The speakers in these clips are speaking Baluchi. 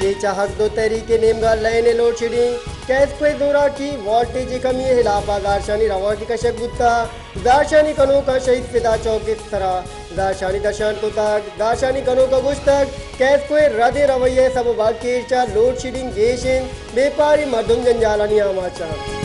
کیچ ء حق دو تحریک ء نیمگا لین ء لوڈ شیڈنگ، کیسکو ء زوراکی، وولٹیج ء کمی ء ہلاپ ء زہرشانی روانکے کشگ بوتگ۔ زہرشانی کنوکاں شہید فدا چوک ء سرا زہرشانی درشان کتگ۔ زہرشانی کنوکاں گوشتگ، کیسکو ء ردیں رویہ ء سبب ء کیچ ء لوڈ شیڈنگ گیش انت، بیپاری مردم جنجالانی آماچ انت۔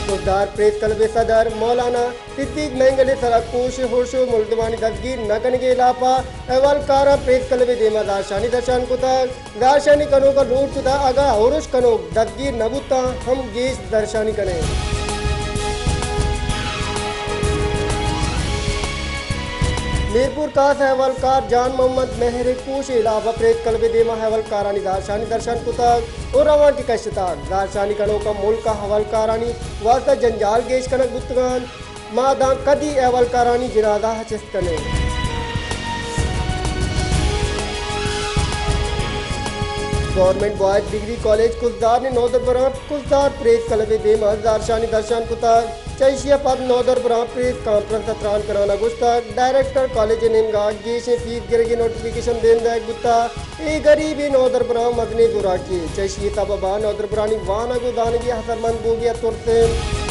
خضدار پریس کلب ء صدر مولانا صدیق مینگل ء سرا کوش ء ہرش ء ملزمانی دزگیر نہ کنگ ء ہلاپ ء احوالکاراں پریس کلب ء دیما زہرشانی درشان کتگ۔ زہرشانی کنوک ء لوٹ کتگ، اگاں ہرش کنوک دزگیر نہ بوتاں، ہم گیش زہرشانی کنیں۔ میرپور کاس ء احوالکار جان محمد مہر ء کوش ء ہلاپ ء پریس کلب ء دیما احوالکارانی زہرشانی درشان کتگ ء روانکے کشتگ۔ زہرشانی کنوکاں ملک ء احوالکارانی واستہ جنجال گیش کنگ بوتگ انت۔ ما داں کدی احوالکارانی جنازہ ء چست کنیں؟ Government boys degree college Khuzdar نے نودربراں خضدار پریس کلب ء دیما زہرشانی درشان کتگ۔ چہ ایشی ء پد نودربراں پریس کانفرنس ء تران کنان ء گوشتگ، ڈائریکٹر کالج ء نیمگا گیشیں فیس گرگ ء نوٹیفکیشن دیم دئیگ بوتگ۔ اے گریبیں نودربراں مزنیں زوراکی، چہ ایشی ء سبب ء نودربرانی وانگ ء زانگی اثرمند بوگی ء ترس انت۔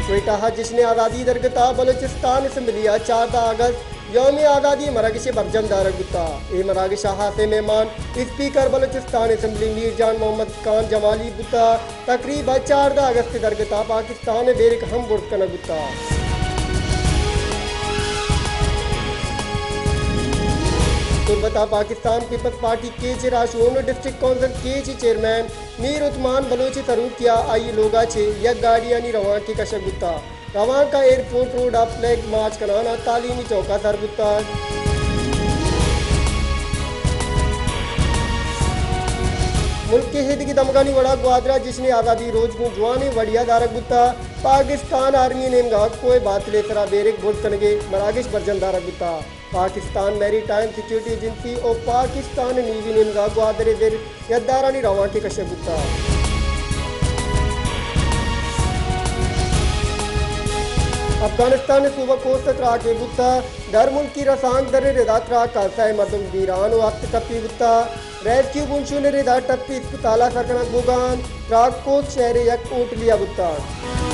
کوئٹہ ء جشن آزادی درگت ء بلوچستان اسمبلی ء چاردہ اگست یوم آزادی مراگش ء برجم دارگ بوتگ۔ اے مراگش ء ہاسیں مہمان اسپیکر بلوچستان اسمبلی میر جان محمد خان جمالی بوتگ۔ تقریب ء چاردہ اگست ء درگت ء پاکستان ء بیرک ہم برز کنگ بوتگ۔ تربت ء پاکستان پیپلز پارٹی کیچ ء راہشون ء ڈسٹرکٹ کونسل کیچ ء چیئرمین میر عثمان بلوچ ء سروکی ء آئی ء لوگ ء چہ یک گاڑیانی روانکے کشگ بوتگ۔ روانک ء ایئرپورٹ روڈ ء فلیگ مارچ کنان ء تعلیمی چوک ء سر بوتگ۔ ملک ء ایدگہ دمگانی وڑا گوادر ء جشن آزادی روچ گوں جوانیں وڑے ء دارگ بوتگ۔ پاکستان آرمی ء نیمگا کوہ باتل ء سرا بیرک برز کنگ ء مراگش برجم دارگ بوتگ۔ پاکستان میری ٹائم سیکورٹی ایجنسی و پاکستان نیوی نیمگا گوادر ء زر یدارانی روانکے کشگ بوتگ۔ افغانستان ء صوبہ خوست ء تراکے بوتگ، درملکی رسانکدر ء ردا تراک ء سئے مردم بیران و ہپت ٹپی بوتگ۔ ریسکیو بنشون ء ردا ٹپی اسپتال ء سر کنگ بوگ ء انت۔ تراک خوست شہر ء یک ہوٹلے ء بوتگ۔